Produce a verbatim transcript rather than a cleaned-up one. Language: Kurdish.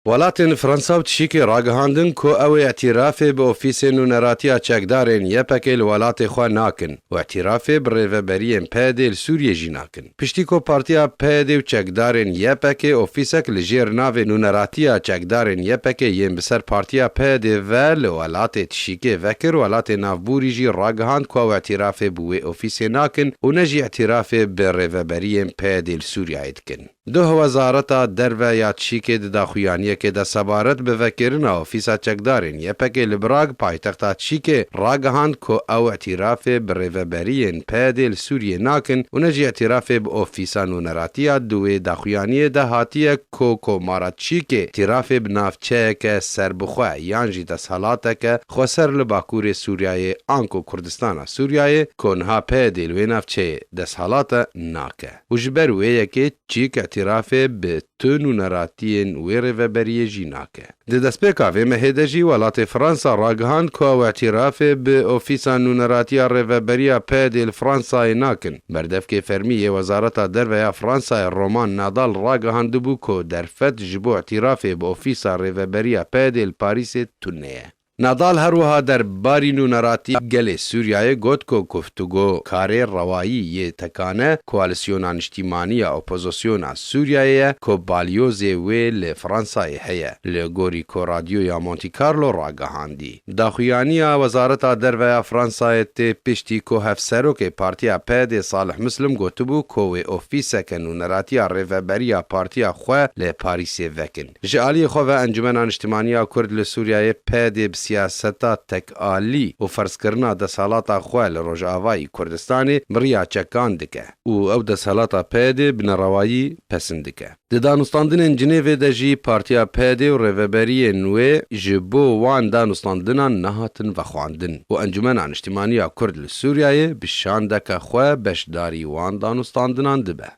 Welatên Fransa û Tişîkê ragihandin ku ew ê îtîrafê bi ofîsên nûneratiya çekdarên Y P G li welatê xwe nakin û îtîrafê bi rêveberiyên P Y D li Sûriyê jî nakin. Piştî ku partiya P Y D û çekdarên Y P G ofîsek li jêr navê nûneratiya çekdarên Y P G yên bi ser partiya P Y D ve li welatê Tişîkê vekir, welatê navbûrî jî ragihand ku ew îtîrafê bi wê ofîsê nakin û ne jî îtîrafê bi rêveberiyên P Y D li Sûriyeyê dikin. Duh Wezareta Derve ya Tişîkê di daxuyaniyekê de sebaret bi vekirina ofîsa çekdarên Y P G li Brag, paytexta Tişîkê, ragihand ku ew îtîrafê bi rêveberiyên P Y D li Sûriyê nakin û ne jî îtîrafê bi ofîsa nûneratiya. Di wê daxuyaniyê de hatiye ku Komara Tişîkê îtîrafê bi navçeyeke serbixwe yan jî desthilateke xweser li Bakurê Sûriyeyê anku Kurdistana Sûriyeyê ku niha P Y D li wê navçeyê desthilat e, nake. Û ji ber wê yekê Tişîk îtîrafê bi tu nûneratiyên wê rêveberiyê jî nake. Di destpêka vê mehê de jî welatê Fransa ragihand ku ew îtîrafê bi ofîsa nûneratiya rêveberiya P Y D li Fransayê nakin. Berdevkê fermî yê Wezareta Derve ya Fransayê Roman Nadal ragihandibû ku derfet ji bo îtîrafê bi ofîsa rêveberiya P Y D li Parîsê tune ye. Nadal her wiha derbarî nûneratiya gelê Sûriyeyê got ku guftûgo karê rewayî yê tekane Koalîsyona Niştîmanî ya Opozisyona Sûriyeyê ye ku balyozê wê li Fransayê heye, li gorî ku Radyoya Monte Carlo ragihandî. Daxuyaniya Wezareta Derve ya Fransayê tê piştî ku Hevserokê Partiya P Y D Salih Muslim gotibû ku wê ofîseke nûneratiya rêveberiya partiya xwe li Parîsê vekin. Ji aliyê xwe ve Encumena Niştimanî ya Kurd li Sûriyeyê, P Y D, bi siyaseta tekalî û ferzkirina desthilata xwe li Rojavayî Kurdistanê bi riya çekan dike û ew desthilata P Y D bi nerewayî pesend dike. Di danûstandinên Cinêvê de jî partiya P Y D û rêveberiyên wê ji bo wan danûstandinan nehatin vexwandin û Encumena Niştimanî ya Kurd li Sûriyeyê bi şandeke xwe beşdarî wan danûstandinan dibe.